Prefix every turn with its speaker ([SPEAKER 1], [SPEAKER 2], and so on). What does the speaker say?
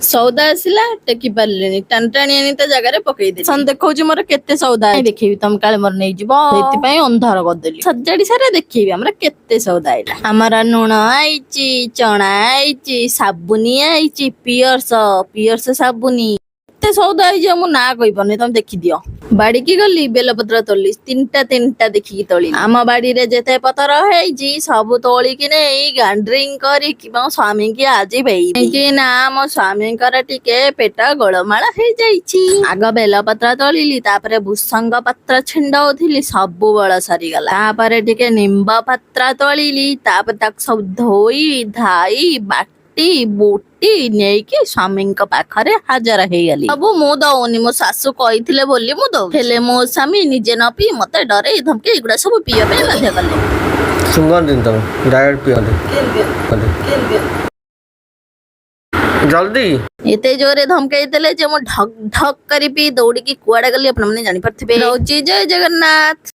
[SPEAKER 1] ସଉଦା ଆସିଲା, ଟେକି ପାରିଲିନି, ଟାଣି ଟାଣି ଆଣି ତା ଜାଗାରେ ପକେଇଦେଲି। ସନ୍ ଦେଖଉଛି ମୋର କେତେ ସଉଦା, ଦେଖେଇବି ତମେ କାଳେ ମୋର ନେଇଯିବ, ସେଇଥିପାଇଁ ଅନ୍ଧାର କରିଦେଲି। ସଜାଡି ସାରେ ଦେଖେଇବି ଆମର କେତେ ସଉଦା ଆଇଲା। ଆମର ଲୁଣ ଆଇଚି, ଚଣା ଆଇଚି, ସାବୁନି ଆଇଚି, ପିୟର୍ସ ପିୟର୍ସ ସାବୁନି, କେତେ ସଉଦା ଆଇଛି ମୁଁ ନାଁ କହିପାରୁନି, ତମେ ଦେଖିଦିଅ। ବାଡିକି ଗଲି, ବେଲପତ୍ର ତୋଳି ତିନିଟା ତିନିଟା ଦେଖିକି ତୋଳି। ଆମ ବାଡିରେ ଯେତେ ପତର ହେଇଛି ସବୁ ତୋଳିକି ନେଇ ଗ୍ରାଇଣ୍ଡିଙ୍ଗ କରିକି ମୋ ସ୍ୱାମୀକି ଆଜି ପେଇବି କି ନା, ମୋ ସ୍ୱାମୀଙ୍କର ଟିକେ ପେଟ ଗୋଳମାଳ ହେଇଯାଇଛି। ଆଗ ବେଲପତ୍ର ତୋଳିଲି, ତାପରେ ଭୃସଙ୍ଗ ପତ୍ର ଛିଣ୍ଡଉଥିଲି, ସବୁ ବଳ ସରିଗଲା। ତାପରେ ଟିକେ ନିମ୍ବ ପତ୍ର ତୋଳିଲି, ତାପରେ ତାକୁ ସବୁ ଧୋଇ ଧାଇ ବାଟି ବୁଟି ନେଇକି ସ୍ୱାମୀଙ୍କ ପାଖରେ ହାଜର ହେଇଗଲି। ସବୁ ମୁଁ ଦଉନି, ମୋ ଶାଶୁ କହିଥିଲେ ବୋଲି ମୁଁ ଦଉ। ହେଲେ ମୋ ସ୍ୱାମୀ ନିଜେ ନ ପିଇ ମତେ ଡରେଇ ଧମକେଇ ଏଗୁଡା ସବୁ ପିଇବା ପାଇଁ ବାଧ୍ୟ କଲେ।
[SPEAKER 2] ଶୁଙ୍ଘନ୍ତିନି ତମେ, ଡାଇରେକ୍ଟ ପିଅନ୍ତି। ଜଲ୍ଦି।
[SPEAKER 1] ଏତେ ଜୋରେ ଧମକେଇ ଦେଲେ ଯେ ମୁଁ ଢକ୍ ଢକ୍ କରି ପିଇ ଦୌଡ଼ିକି କୁଆଡେ ଗଲି ଆପଣ ମାନେ ଜାଣିପାରୁଥିବେ। ରହୁଛି, ଜୟ ଜଗନ୍ନାଥ।